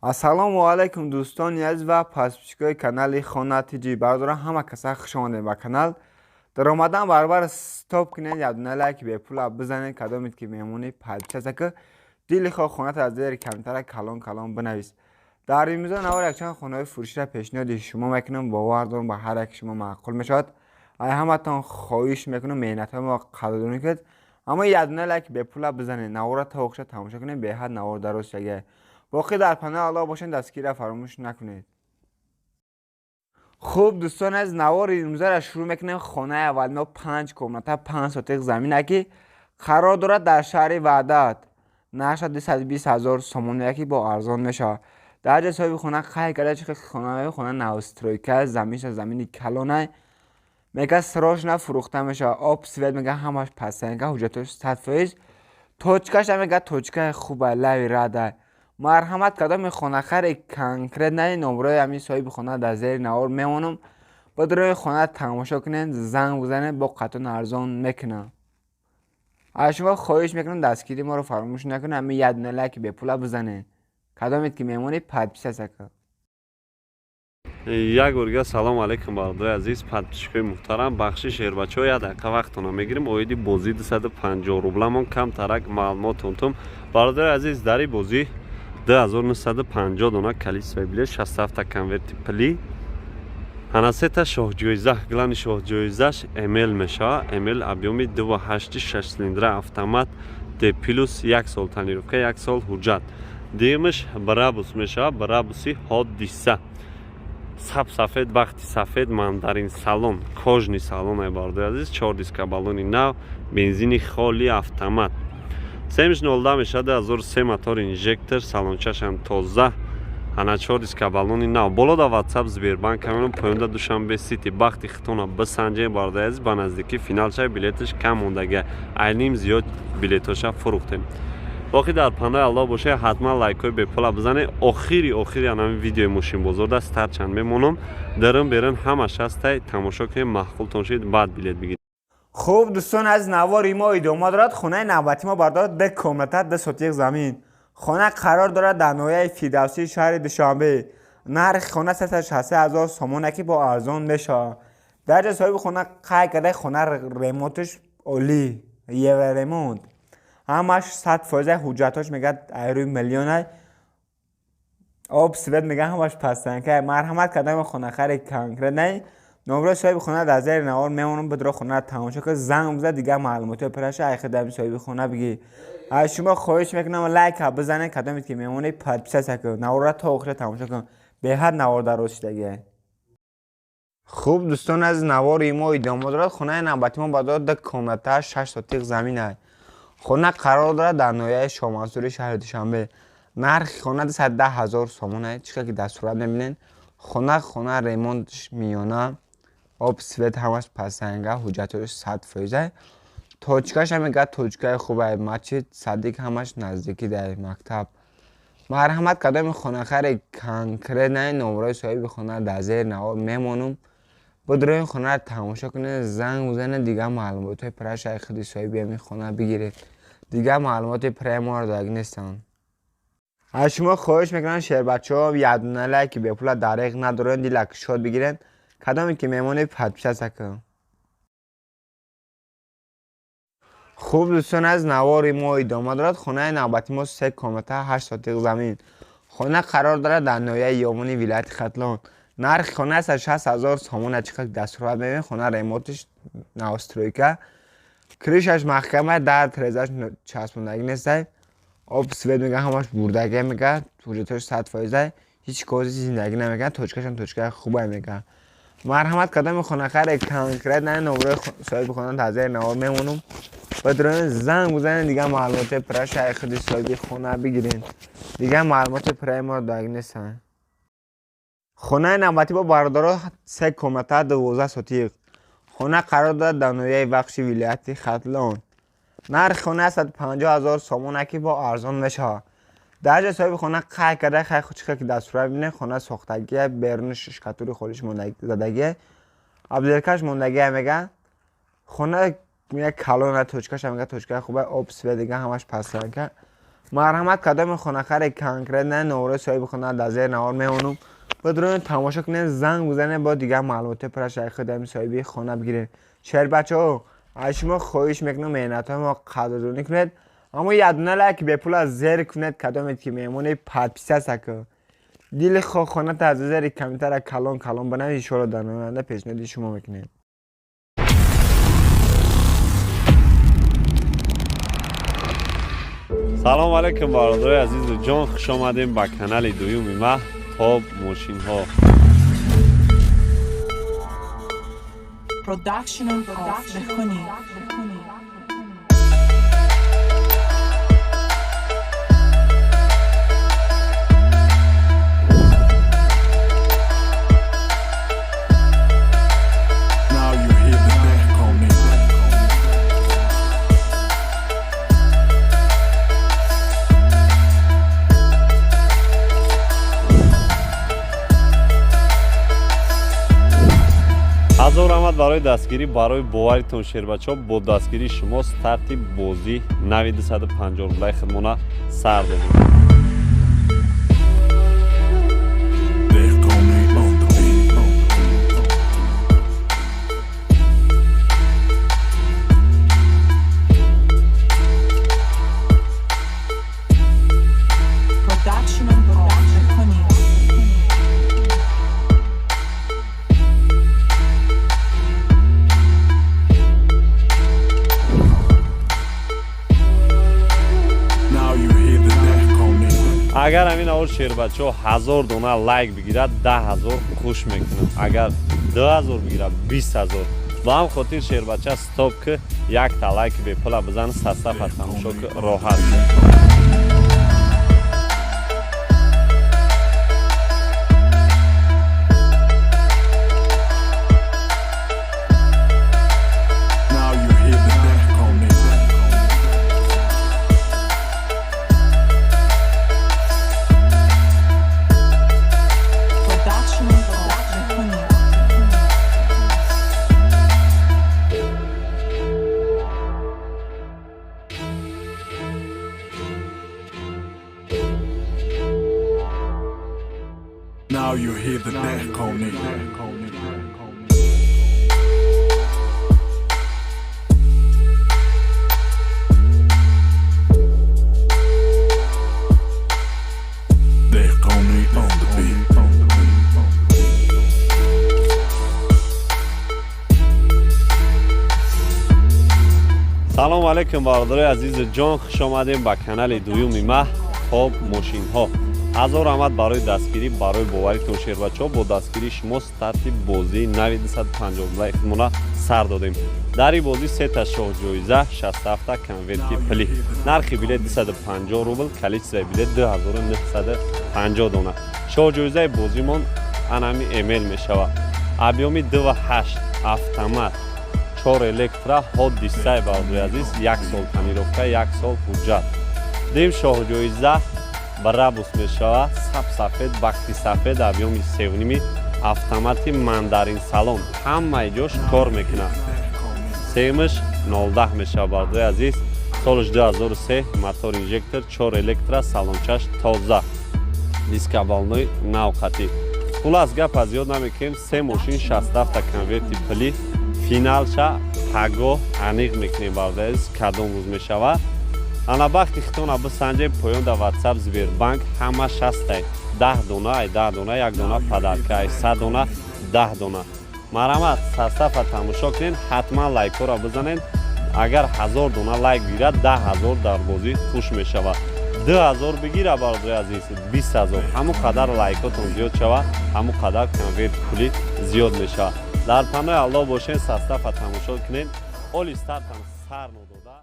Ассалому алайкум, дӯстони азиз ва подписчикои канали Хона ТЖ. Бародарон, ҳама каса хуш омадед ба канал. Дар омадан баробар стоп кунед, якдона лайки бепула бизанед. Кадомед ки меҳмони, подписаться ки. Дили хоҳ хоната аз зери комментария калон калон бинавис. Дар имрӯза навор якчанд хонаҳои фурӯширо пешниҳоди шумо мекунам. Бовар дорам, ба ҳар яки шумо маъқул мешавад. Ай ҳаматон хоҳиш мекунам, меҳнатҳои мо қадрдонӣ кунед, аммо якдона лайки бепула бизанед, наворро то охиша тамошо кунед. Беҳад навор дароз шага. Боқӣ дар паноҳи Аллоҳ бошед, дастгирира фаромӯш накунед. Хуб, дӯстон, аз навори имрӯзаро шурӯъ мекунем. Хонаи аввали мо панҷ комната, 5 сотиқ замина, ки қарор дорад дар шаҳри Ваҳдат. Нархша 220 000 сомоне, ки бо арзон мешавад. Дар ҷои соҳиби хона қайд карда, чи хона новостройка, заминша замини калонай. Мега, срочно фурӯхта мешавад. Об, свет, мега, ҳамаш пасанга, ҳуҷҷатош 100%. Точкаша, мега, точкаи хуба, лави рада. Марҳамат, кадоми хонахари конкретный, номрои ҳамин соҳиби хона дар зери навор мемонам. Бидрои хона тамошо кунед, занг бизанед, бо қатон арзон мекунам. Аз шумо хоҳиш мекунам, дастгири моро фаромӯш накунед, ҳамин якдона лайки бепула бизанед. Кадомед ки мемонед, подписаться кун. Як борга салом алейкум, бародари азиз, подписчикои муҳтарам. Бахши шербачаҳо, як дақиқа вақтона мегирем. Оиди бозӣ 250 рубламон камтарак маълумот унтум. Бародари азиз, дар ин бозӣ 2950 дона количество билет, 67 конверти пулӣ, ҳана сета шоҳҷоиза. Главный шоҳҷоизаш МЛ мешавад. МЛ объёми 2,8, 6 цилиндра, автомат, Д плюс, як сол тонировка, як сол ҳуҷҷат. Дуюмаш Брабус мешавад, Брабуси Ҳодиса, саб сафед, бахти сафед, мандарин салон, кожаный салон ай, бародари азиз, чор диска, баллони нав, бензини холи, автомат. Семиш 0 мешавад, 2003, мотор инжектор, салончашам тоза, ана чор диска, баллони нав. Боло да Ватсап, Сбербанк камерон, поёнда Душанбе Сити. Бахти хитона бисанҷем, бародари азиз, ба наздикӣ финал шава. Билеташ кам мондага, айним зиёд билетоша фурӯхтем. Боқӣ дар паноҳи Аллоҳ бошед. Ҳатман лайкҳои бепула бизанед. Охири охири анами видеои мошинбозор даст тарчанд мемонам. Дарун берун ҳамаш ҳастай, тамошо кунед, маъқултон шид, баъд билет бигиред. Хуб, дӯстон, аз навори мо идома дорад. Хонаи навбати мо бардорад 2 комната, 2 сотиқ замин. Хона қарор дорад дар ноҳияи Фирдавсии шаҳри Душанбе. Нархи хона 360 000 сомоне, ки бо арзон мешавад. Дар ҷои соҳиби хона қайд карда, хона ремонташ олӣ, евроремонт, ҳамаш 100%, ҳуҷҷатҳош, мегӯяд, айрӯи миллионай. Об, свет, мега, ҳамаш пастанка. Марҳамат, кардами хонахари конкретный, номрои соҳиби хона дар зери навор мемонам. Бидро хона тамошо кун, занг бизад, дигар маълумотҳои пираша айхидами соҳиби хона бигӣ. Аз шумо хоҳиш мекунам, лайка бизанед. Кадомед ки мемонед, подписаться кун, наворро то охира тамошо кун. Беҳад навор дароз шудагия. Хуб, дӯстон, аз навори мо идома дорад. Хонаи навбати мо бадорад 2 комната, 6 сотиқ замина. Хона қарор дорад дар ноҳияи Шоҳмансури шаҳри Душанбе. Нархи хона 210 000 сомона. Чӣ ки дар сурат мебинед, хона ремонтш миёна, об, свет ҳамаш пасанга, ҳуҷҷатҳош 100%. Точкаша, мега, точкаи хубай, масҷид, садик ҳамаш наздикӣ дар мактаб. Марҳамат, кадоми хонахари конкретный, номрои соҳиби хона дар зери навор мемонам. Бидрои хонаро тамошо кунед, занг бизанед, дигар маълумотҳои пираша худи соҳиби ҳамин хона бигиред. Дигар маълумоти пираи моро додагӣ нестанд. Аз шумо хоҳиш мекунам, шербачаҳо, якдона лайки бепула дареғ надоред, дилак шод бигиред. Кадоме ки мемонед, подписаться кун. Хуб, дӯстон, аз навори мо идома дорад. Хонаи навбати мо се комната, 8 сотиқ замин. Хона қарор дорад дар ноҳияи Ёвони вилояти Хатлон. Нархи хона аст 60 000 сомона. Чӣ қадр дар сурат мебинед, хона ремонтиш новостройка, крышаш маҳкама, дар тирезаш часпондагӣ нестай. Об, свет, мега, ҳамаш бурдагия, мега, ҳуҷҷатҳош 100%, ҳеҷ кози зиндагӣ намекунад. Точкашам точкаи хубай, мега. Марҳамат, кадоми хонахаре конкретный, номрои соҳиби хона дар зери навор мемонам. Бидроен, занг бизанед, дигар маълумоти пираша худи соҳиби хона бигиред. Дигар маълумоти пираи моро додагӣ нестанд. Хонаи навбатӣ бо, бародаро, се комната, 12 сотиқ. Хона қарор дорад дар ноҳияи Вахши вилояти Хатлон. Нархи хона 150 000 сомона, ки бо арзон мешавад. Дар ҷои соҳиби хона қайд карда, хай чӣ ки дар сурат бинед, хона сохтагия, берунаш штукатури холиш задагия, отделкаш мондагия. Мега, хона мега, калона, точкаша, мега, точкаи хуба, об, свет, дига ҳамаш пасанка. Марҳамат, кадоми хонахаре конкретно номерои соҳиби хона дар зери навор мемонам. Бидроен, тамошо кунед, занг бизанед, бо дигар маълумоти пурра худ соҳиби хона бигиред. Шербачаҳо, аз шумо хоҳиш мекунам, меҳнатҳои мо қадрдонӣ кунед. Аммо якдона лайк бепула зер кунед, кадомед ки меҳмони подписаться ку. Дили хоната аз зери комментария калон калон банавис, иншоалло дар оянда пешниҳоди шумо мекунем. Салом алейкум, бародарои азизу ҷон, хуш омадем ба канали дуюми ма, Топ мошинҳо. Production of Behkoni. Now you hear the Dehkoni. Ҳазор раҳмат барои дастгирӣ, барои боваритон, шербачаҳо. Бо дастгирии шумо старти бозӣ нави 250 рублаи худмона сар додем. Dehkoni on the beat. Production of Behkoni. Now you hear the Dehkoni. Агар ҳамин аввал, шербачаҳо, 1000 дона лайк бигирад, 10 000 хуш мекунам. Агар 2000 бигирад, 20 000. Ба ҳам хотир, шербача, стоп ки якта лайки бепула бизан, састафа тамошо ки, роҳат ки. Now you hear the Dehkoni. Production of Behkoni. Now you hear the Dehkoni. Dehkoni on the beat. Салом алейкум, бародарои азизу ҷон, хуш омадем ба канали дуюми ма, Топ мошинҳо. Ҳазор раҳмат барои дастгирӣ, барои боваритон, шербачаҳо. Бо дастгирии шумо старти бозии нави 250 рублаи худмона сар додем. Дар ин бозӣ сета шоҳҷоиза, 67 конверти пулӣ. Нархи билет 250 рубл, количествои билет 2950 дона. Шоҳҷоизаи бозимон анами эмел мешавад, объёми 2,8, автомат, чор электро, ҳодисаи, бародари азиз, як сол тонировка, як сол ҳуҷҷат. Дим шоҳҷоиза Брабус мешавад, сап сафед, бахти сафед, объёми севними, автомати, мандарин салон, ҳамаи ҷош кор мекунад. Семаш 0,10 мешавад, бародари азиз. Солаш 2003, мотор инжектор, чор электро, салончаш тоза, дискобалнои навқатӣ. Хулас, гап аз ёд намекунем. Се мошин, 67 конверти пулӣ. Финалша пагоҳ аниқ мекунем, бародари азиз, кадом рӯз мешавад. Ана бахти хитона бисанҷем. Поён дар Ватсап, Сбербанк ҳама шастай. 10 дона, ай 10 дона як дона подарка, ай 100 дона 10 дона. Марҳамат, састафа тамошо кунед, ҳатман лайкҳоро бизанед. Агар 1000 дона лайк бигирад, 10 000 дар бозӣ хуш мешавад. 2000 бигира, бародари азиз, 20 000. Ҳамон қадар лайкотон зиёд шавад, ҳамон қадар конверти пулӣ зиёд мешавад. Дар панои Аллоҳ бошед, састафа тамошо кунед. Оли стартам сар нодода.